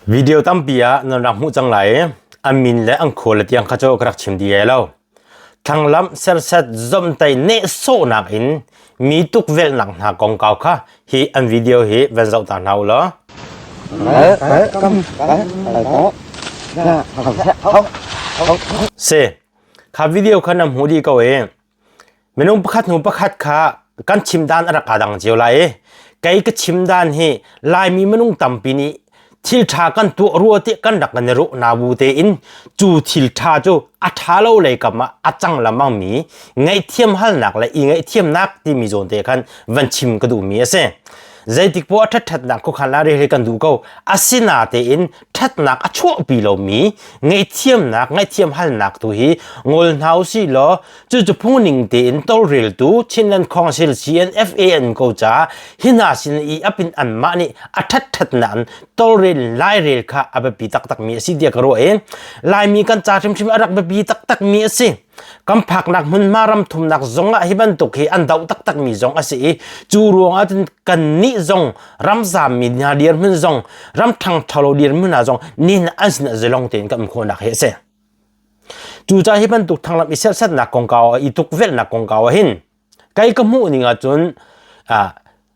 Video tampi ah nan rak hmuh cang lai i an min le an khua le tiang kha cu ka rak chim dih lo. Thlanglamh serset zomtai nehsawhnak in mi tukvelhnak hna kongkau kha hi an video hi van zoh ta hna u law. Si, kha video kha nan hmuh dih ko i Minung pakhat hnu pakhat kha kan chim dan a rak aa dang cio lai i kei ka chim dan hi Laimi minung tampi nih thil ṭha kan tuah rua ti kan rak kan i ruah na bu tein cu thil ṭha cu a ṭha lo lei kam ah a cang lengmang mi ngaihthiam halnak le i ngaihthiamnak timi zawn te khan van chim ka duhmi a si. Zeitik poah a ṭhatṭhatnak khuakhan la rel hi kan duh ko. Asinatein ṭhatnak a chuahpi lomi ngaihthiamnak ngaihthiam halnak tu hi ngol hna usih law Cucu phungning tein tawlreltu Chinland Council CNFA an ko caah hi hna sin i apin anmah nih a ṭhatṭhatnak in tawlrel lairel kha a biapi taktakmi a si tiah ka ruah i Laimi kan ca hrimhrim a rak biapi taktakmi a si. Kan phaknak hmunhma ram thumnak zong ah hi bantuk hi an doh taktakmi zong a si i cu ruangah cun kannih zong ramzammi hna dirhmun zong ram ṭhangṭho lo dirhmun hna zong nihin an sin ah zalong tein kan um khawhnak hi a si. Cucaah hi bantuk thanglam i serhsatnak kongkau ah i tukvelhnak kongkau ah hin kei ka hmuh ning ahcun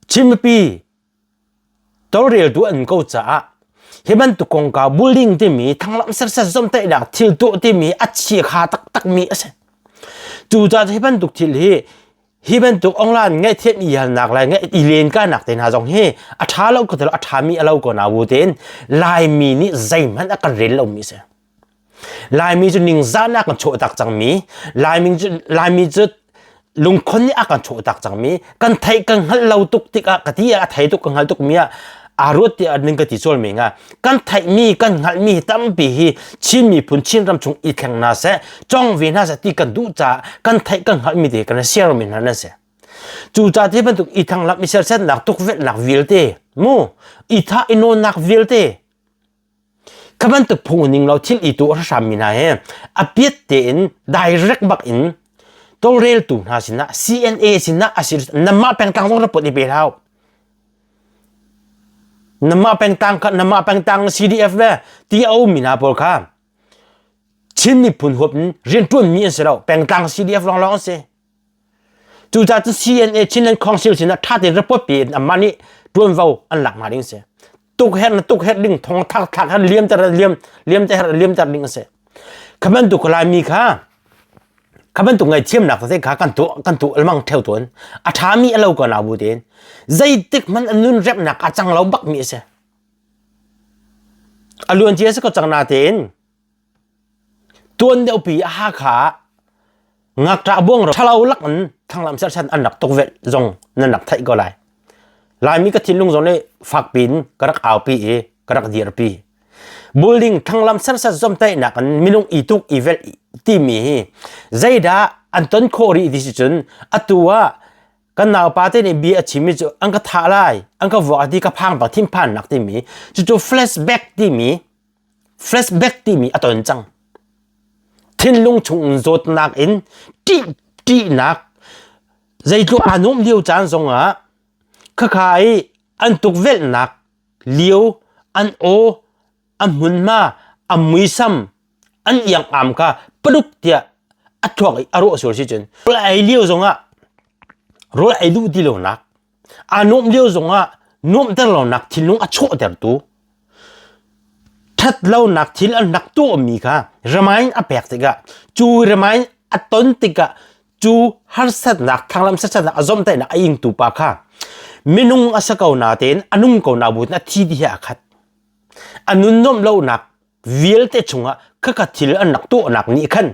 Chin mipi tawlreltu an ko caah hi bantuk kongkau bullying timi thanglam serhsat zomhtaihnak thil tuah timi a chiakha taktakmi a si. Cucaah hi bantuk thil hi hi bantuk onglan ngaihthiam i halnak le ngaih i lenkanak te hna zong hi a ṭha lo ko a ṭhami a lo ko na bu tein Laimi nih zeihmanh a kan rel lomi a si. Laimi cu ningzahnak kan chuahtak cangmi, Laimi cu, Laimi cu lungkhon nih a kan chuahtak cangmi, kan theih kan hngalh lo tuk tikah ka ti ah a thei tuk ka hngal tuk mi ah aa ruat tiah ning ka ti sual mi nga kan theihmi kan hngalhmi tampi hi Chin miphun Chin ram chung i thleng hna seh cong ve hna seh ti kan duh caah kan theih kan hngalhmi te kan share mi hna nan si cucaah te bantuk i thanglamh i sersetnak tukvelhnak vialte mu i thah i nawnnak vialte Kha bantuk phung ning lo thil i tu a hrammi hna he a piat tein direct bak in tawlreltu hna sinah CNA sinah a si namah pengtlang zong rak put i pe hau. Namah pengtang kha namah pengtang CDF le TO mi hna pawl kha Chin miphun huap in rianṭuanmi an si lo pengtlang CDF lawnglawng an si. Cucaah cun CNA Chinland Council sinah ṭha tein report pe in amah nih ṭuanvo an lak hna ding a si. Tuk herh na tuk herh ding thong thak thlak her liam ter liam liam ter her liam ter ding a si. Kha bantuk Laimi kha kha bantuk ngaihthiamnak tete kha kan tuah kan tuah lemang ṭheo tawn. A ṭhami a lo ko na bu tein zeitik hmanh an nun remnak a cang lo bakmi a si. A luan cia si ko cang na tein Tuan deuhpi a Hakha ah ngakṭah buangro ṭhalo lak in thanglam sersan an rak tukvelh zong nan rak theih ko lai. Laimi ka thinlung zong nih fakpi in ka rak aupi i ka rak dirpi. Building thanglam sersan zomtaihnak in minung i tuk i velh timi hi zeidah an ton khawh rih ti si cun atu ah kan naupa te nih bia a chimmi cu an ka thah lai an ka vuak ti ka phang bak thinphannak timi cucu flashback timi Flashback timi a ton cang. Thinlung chung zawtnak in ṭih ṭihnak zeitluk aa nuamh lio caan zongah khakha i an tukvelhnak lio an aw an hmunhma an muisam an iangam kha paduk tiah a thluak i a rawh sual si cun rawl ei lio zongah rawl ei duh ti lonak aa nuamh lio zongah nuamhter lonak thinlung a chuahtertu ṭhatlonak thil an rak tuahmi kha remind a pek tikah cu remind a ton tikah cu harsatnak thanglam sersiamnak a zomhtaihnak a ingtu pa kha minung a si ko natein a nung ko na bu in a thi ti he a khat a nun nuamh lonak vialte chungah khakha thil an rak tuahnak nih khan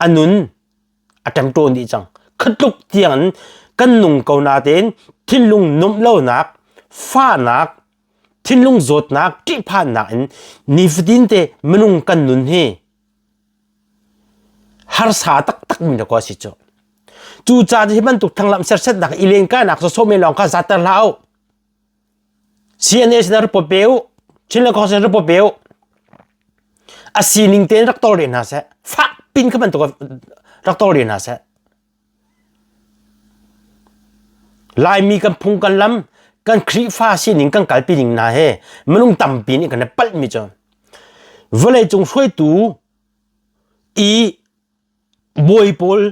a nun a ṭemṭawn dih cang. Khatluk tiang in kan nung ko natein thinlung nuamh lonak, fahnak, thinlung zawtnak, ṭihphannak in nifatin te minung kan nun hi harsa taktak mi na ko si cu. Cucaah hi bantuk thanglamh sersetnak i lenkainak sawsawh men lawng kha zatter hlah u. CNA sin report pe u. Chinland Council report pe u. A sining tein rak tawlrel hna seh. Fak pin kha bantuk rak tawlrel hna seh. Laimi kan phung kan lam, Kan Khrihfa sining kan kalpi ning hna he minung tampi nih kan i palhmi cu vawleicung hruaitu i bawi pawl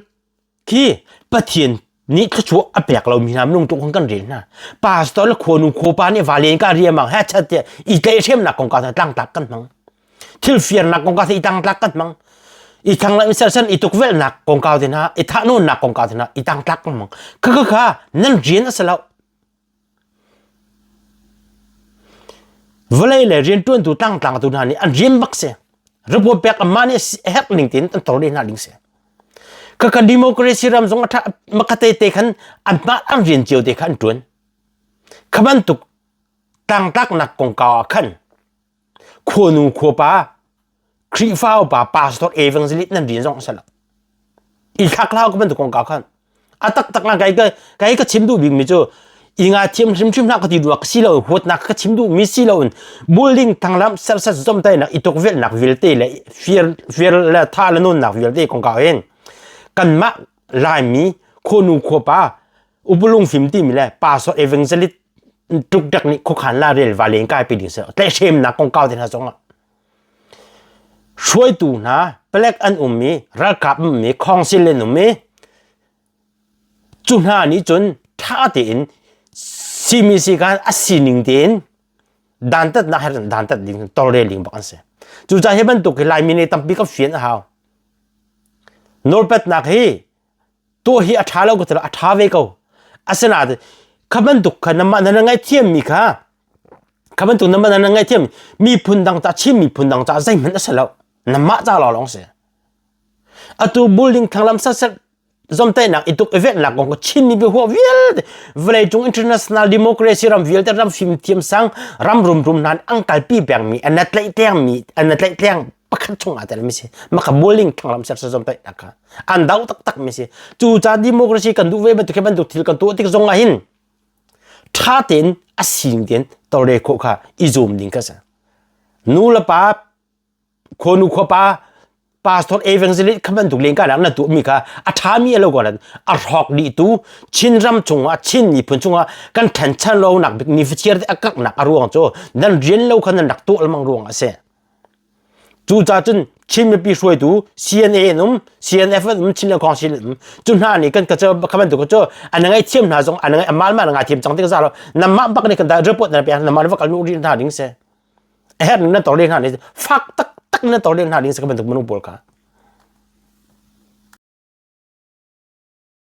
khi Pathian nih thluachuah a pek lomi hna minung tuk kan rel hna. Pastor le khuanu khuapa nih valen ka riamang he chat tiah i tlaihhremnak kong ka tlangtlak kan hmang. Thil fiarnak kong ka i tlangtlak kan hmang. I thangla i sersan i tukvelhnak kongkau te hna, i thahnawnnak kongkau te hna i tlangtlak kan hmang. Kha kha kha nan rian a si lo. Vawlei le rianṭuantu tlangtlangtu hna nih an rian bak si. Report pek amah nih a herh ning tein an tor hna ding si. Khakha democracy ram zong a ṭha makate te khan anmah an rian cio te kha an ṭuan. Kha bantuk tlangtlaknak kongkau ah khan khuanu khuapa Khrihfa upa pastor evangelist nan rian zong a si lo. I thlak hlau ka bantuk kongkau khan a taktak na kai ka kai ka chim duh bik mi cu i nga thiam hrimhrim hlah ka ti duak si lo huatnak ka chim duh mi si lo in building thanglam sersat zomtainak i tukvelhnak vialte le fir fir le tha le nunnak vialte kongkau hin kanmah Laimi khuanu khuapa upalung fim timi le pastor evangelist tuk dak nih khuakhan la rel va len kai pi ding se tlaihhremnak kongkau te hna zongah hruaitu hna palek an um i ralkap um i council an um i cu hna nih cun ṭha tein simi si khan a sining tein dantatnak he dantat ding tawlrel ding bak an si. Cucaah hi bantuk hi Laimi nih tampi kan fian a hau. Nawlpatnak hi tuah hi a ṭha lo ka ti lo a ṭha ve ko. Asinain kha bantuk kha namah na ngaihthiammi kha kha bantuk namah na ngaihthiam miphun dang ca Chin miphun dang ca zeihmanh a si lo. Namah ca lawnglawng si. Atu building thanglam sasat zomtaihnak i tuk i vennak kong Chin mi biahuah vialte vawleicung international democracy ram vialte ram fimthiam sang ram rumrum hna an kalpi pengmi an tlaihtlengmi an tlaihtleng pakhat chung ah tel mi si maka building thanglam ser zomtaihnak kha an dau taktak mi si cu ca democracy kan duh ve bantuk hi bantuk thil kan tuah tik zong ah hin tha tein a sing tein tawlre khawh kha i zum ding kha si nu le pa khuanu khuapa pastor evangelist kha bantuk len ka na tuah mi kha a tha mi lo ko a hrawk dih tu Chin ram chungah Chin miphun chungah kan thanchan lo nak bik ni fachiar te a kak nak a ruang cu nan rian lo kha nan rak tuah lengmang ruang a si cu ca cun Chin mipi hruaitu CNA an um CNF an um Chin le Council an um cu hna nih kan ka kha bantuk cu an ngai thiam hna zong an ngai amal ma ngai thiam cang tik za lo namah bak nih kan da report na pe namah va kal nu ri hna ding se a herh ning nan tor len hna ning fak taktak nan tor len hna ding se ka bantuk minung pawl kha.